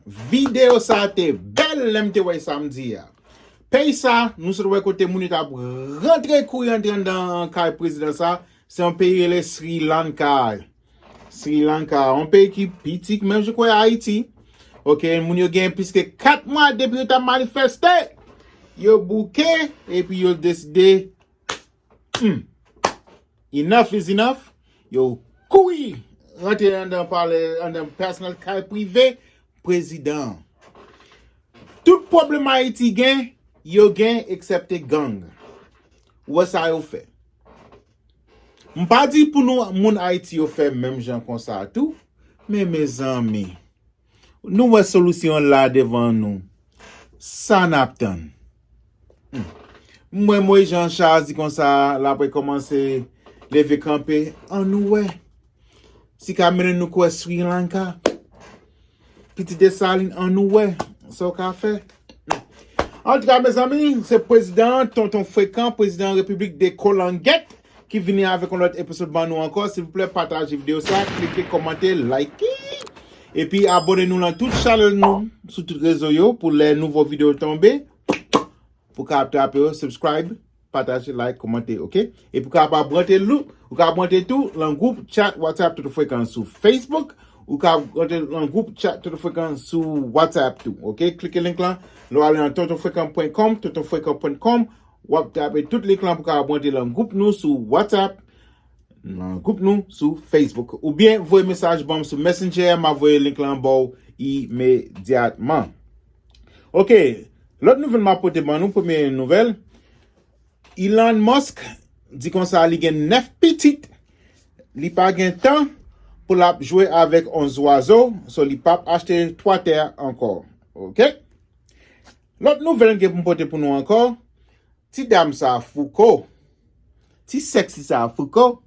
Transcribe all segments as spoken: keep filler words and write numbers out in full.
Videyo sa a te bèl lè m te wè sa m di a. Peyi sa, nou sot wè kote moun yo t ap rantre kouri antre anndan kay prezidan sa, se yon peyi rele Sri Lanka. Sri Lanka, yon peyi ki piti, menm jan kwè Ayiti. Ok, moun yo gen plis ke kat mwa depi yo t ap manifeste. Yo bouke, epi yo deside, hmm, enough is enough. Yo kouri rantre anndan palè, anndan pèsonèl kay prive prezidan an. Tout pwoblèm Ayiti gen, yo gen eksepte gang. Ou wè sa yo fè. M pa di pou nou, moun Ayiti yo fè menm jan konsa tou, men mezanmi, nou wè solisyon la devan nou. Sa n ap tann? Hmm. M wè Moyiz Jan Chaz di konsa, l ap rekòmanse leve kanpe. Ann nou wè. Si ka mennen nou kwè Sri Lanka, Pitit Desalin, ann nou wè sa w ka fè. Antouka, mezanmi, se prezidan, Tonton Frekan, prezidan Repiblik de Kolangèt, ki vini avèk yon lòt episode ban nou ankò. Silvouplè, pataje videyo sa, klike, kòmante, like. Epi abòne nou lan tout chanèl nou sou tout rezo yo pou lè nouvo videyo tonbe, pou ka ap trape yo, subscribe, pataje, like, kòmante, ok? Epi ou ka ap rantre lou, ou ka ap rantre tou lan gwoup chat WhatsApp Tonton Frekan sou Facebook, ou ka ap rantre lan gwoup chat Tonton Frekan sou WhatsApp tou, ok? Klike link lan, lè w ale nan tonton frekan pwen kòm, tonton frekan pwen kòm, w ap trape tout link lan pou ka ap rantre lan gwoup nou sou WhatsApp, nan gwoup nou sou Facebook. Oubyen voye mesaj ban m sou Messenger, m ap voye link lan ba w imedyatman. Ok, lòt nouvèl m ap pote ban nou, premye nouvèl, Elon Musk di konsa li gen nèf pitit, li pa gen tan pou l ap jwe avèk yon zwazo, so li p ap achte Twitter ankò. Ok? Lòt nouvèl m gen pou m pote pou nou ankò, ti dam sa Fouco, ti sexy sa Fouco,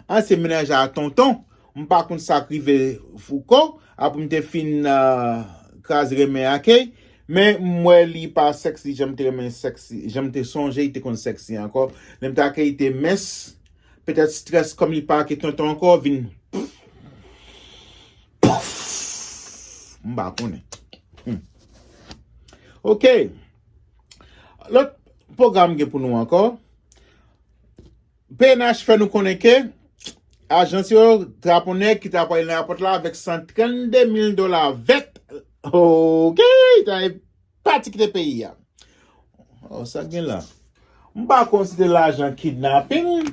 ansyen mennaj a Tonton. M pa konn sa k rive Fouco, apre m te fin, euh, kraze renmen ak li, men m wè li pa sexy jan m te renmen sexy, jan m te sonje li te konn sexy ankò. Lè m te ak li te mens, petèt strès kòm li pa ak Tonton ankò vin pouf, m pa konnen. Hmm. Ok. Lòt pwogram gen pou nou ankò. P N H fè nou konnen ke ajans yo trape yon nèg ki ta pral nan ayewopò la avèk san trannde mil dola vèt. Ok, ta e pati kite peyi a. Oh, sa gen la. M pa konn si te lajan kidnaping.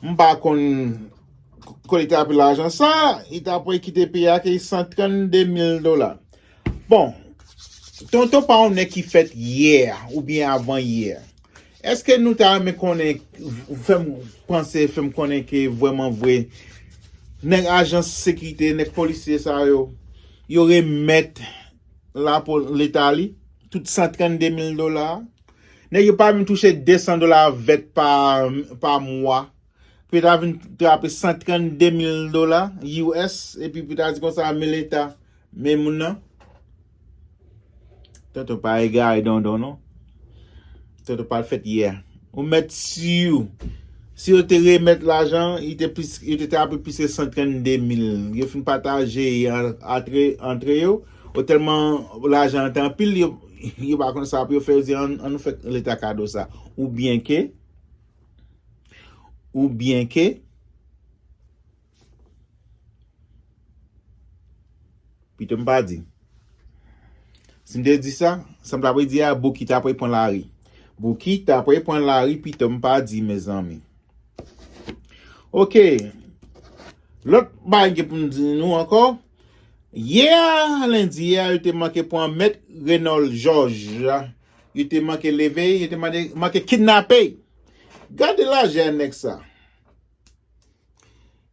M pa konn kote li trape lajan sa. Li ta pral kite peyi a ke san trannde mil dola. Bon, Tonton pa yon nèg ki fèt yè oubyen avan yè. Èske nou ta renmen konnen, fè m panse, fè m konnen ke vrèman vre, nèg ajans sekirite, nèg polisye sa yo, yo remèt lapo-, leta li, tout san trannde mil dola a? Nèg yo pa menm touche de san dola vèt pa, pa mwa. Pou yo ta vin trape san trannde mil dola U S, epi pou yo ta di konsa, men leta, men moun nan. Tonton pa egare Dondon, non. Tonton pa l fèt yè. Ou mèt si, si yo te remèt lajan, li te plis, yo te trape plis ke san trannde mil. Yo fin pataje antre, antre yo. Yo tèlman lajan an te anpil, yo, yo pa konn sa pou yo fè, yo di, ann, ann nou fè leta kado sa. Oubyen ke, oubyen ke, pito m pa di. Si m te di sa, sa m ta pre di a, Bouki ta pre pran lari. Bouki ta pre pran lari, pito m pa di, mezanmi. Ok. Lòt bagay gen pou m di nou ankò. Yè, lendi a, yo te manke pran Mèt Renold Georges. Yo te manke leve, yo te mande, manke kidnape. Gade lajè nèg sa.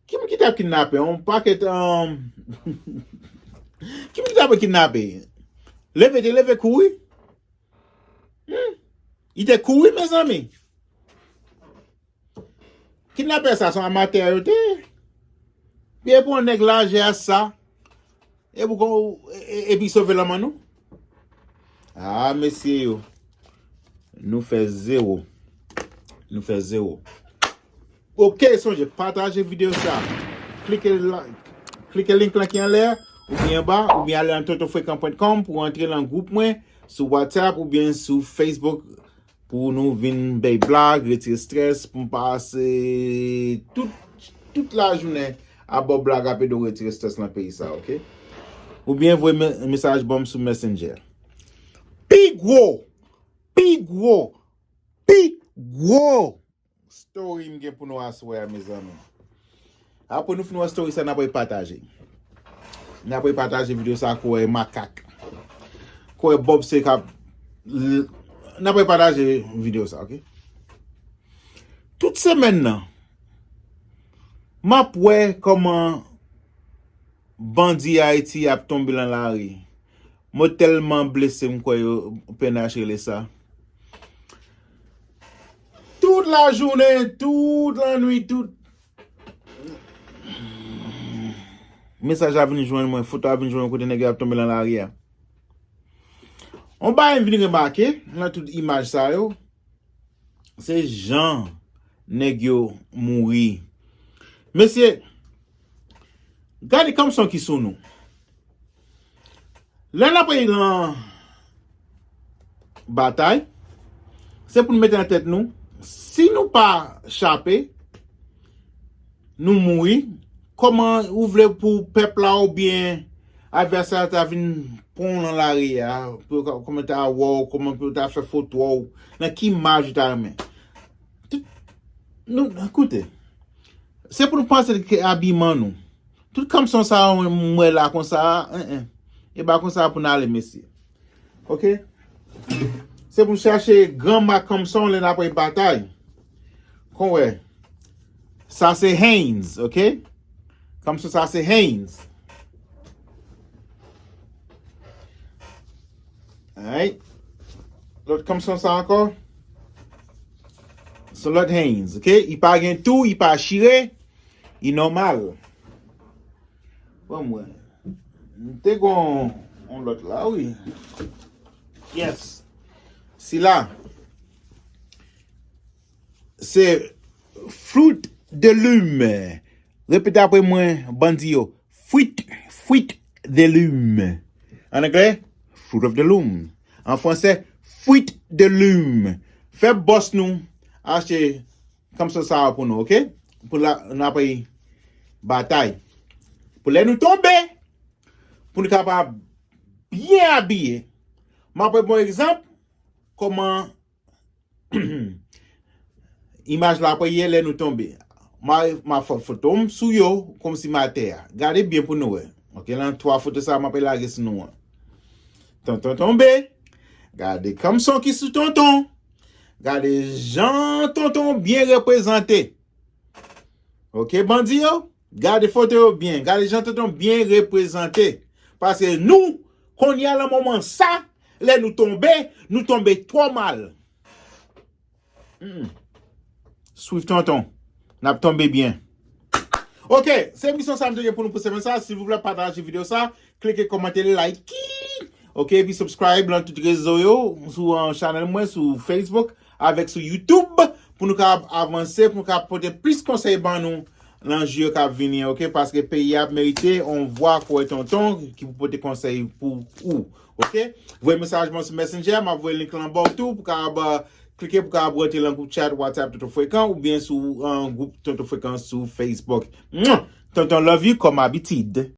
Ki moun ki t ap kidnape? Yon pakèt, um, ki moun ki t ap kidnape? Leve, te leve kouri. Hmm. Li te kouri, mezanmi. Kidnapè sa, se yon amatè yo te ye. Epi pou yon nèg lajè a sa, e pou kon, e, e, epi sove lanmò nou? Ah, mesye yo. Nou fè zewo. Nou fè zewo. Ok, sonje, pataje videyo sa. Klike la, klike link lan ki anlè a. oubyen anba, oubyen ale nan tonton frekan pwen kòm pou antre nan gwoup mwen sou WhatsApp oubyen sou Facebook pou nou vin bay blag, retire strès, pou m pase tout, tout lajounen ap ba w blag ap ede w retire strès nan peyi sa, oke? Oubyen voye me- mesaj ban m sou Messenger. Pi gwo, pi gwo, pi gwo story m gen pou nou aswè a, mezanmi. Apre nou fin wè story sa, n ap pataje. N ap pataje videyo sa, kouwè makak. Kouwè Bob se k ap l- n ap pataje videyo sa, oke? Tout semèn nan, m ap wè kòman bandi Ayiti ap tonbe nan lari. Mo tèlman blese, m kwè yo P N H rele sa. Tout lajounen, tout lannwit, tout mesaj ap vin jwenn mwen, foto ap vin jwenn mwen kote nèg yo ap tonbe nan lari a. On bagay m vin remake nan tout imaj sa yo, se jan nèg yo mouri. Mesye, gade kanson ki sou nou. Lè n ap nan batay, se pou n mete nan tèt nou, si nou pa chape, nou mouri, kòman ou vle pou pèp la oubyen advèsè a ta vin pran w nan lari a, pou yo ka- kòman ta wè w, kòman pou yo ta fè foto w, nan ki imaj ou ta renmen? Tout, nou, koute, se pou nou panse ke abiman nou. Tout kanson sa yo m wè la konsa, en, en. E pa konsa pou n ale, mesye. Oke? Se pou n chache gran mak kanson lè n ap batay. Kon wè. Sa se Hanes, oke? Kanson sa se Hanes. Alright. Lòt kanson sa ankò. Se lòt Hanes, oke? Li pa gen tou, li pa chire, li nòmal. Bon, mwen. M te gon on lòt la, wi. Yes. Sila. Se Fruit de Lune. Repete apre mwen, bandi yo. Fruit, Fruit de Lune. An anglè, Fruit of the Loom. An fransè, Fruit de Lune. Fè bòs nou achte kanson sa a pou nou, oke? Pou la, n ap batay. Pou lè nou tonbe, pou nou kapab byen abiye. M ap bon egzanp, kòman imaj la ap ye lè nou tonbe. M a, m a fè foto m sou yo, kòmsi m atè a. Gade byen pou nou wè. Oke, lan twa foto sa, m ap lage sou nou an. Tonton tonbe. Gade kanson ki sou tonton. Gade jan tonton byen reprezante. Oke, bandi yo? Gade foto yo byen. Gade jan tonton byen reprezante. Paske nou, kounye a nan moman sa, lè nou tonbe, nou tonbe twò mal. Mm. Swiv tonton. N ap tonbe byen. Oke, se misyon sa m te gen pou nou pou semèn sa. Silvouplè, pataje videyo sa. Klike, kòmante, like. Oke, epi subscribe lan tout rezo yo, sou, uh, chanèl mwen, sou Facebook, avèk sou YouTube, pou nou ka avanse, pou nou ka pote plis konsèy ban nou nan jou yo k ap vini, oke? Paske peyi a ap merite on vwa kouwè tonton ki pou pote konsèy pou ou, oke? Voye mesaj mwen sou Messenger, m ap voye link lan ba w tou, pou ka ap, uh, klike pou ka ap rantre lan gwoup chat WhatsApp Tonton Frekan, oubyen sou, uh, gwoup Tonton Frekan sou Facebook. Mwen, tonton love you kòm abitid.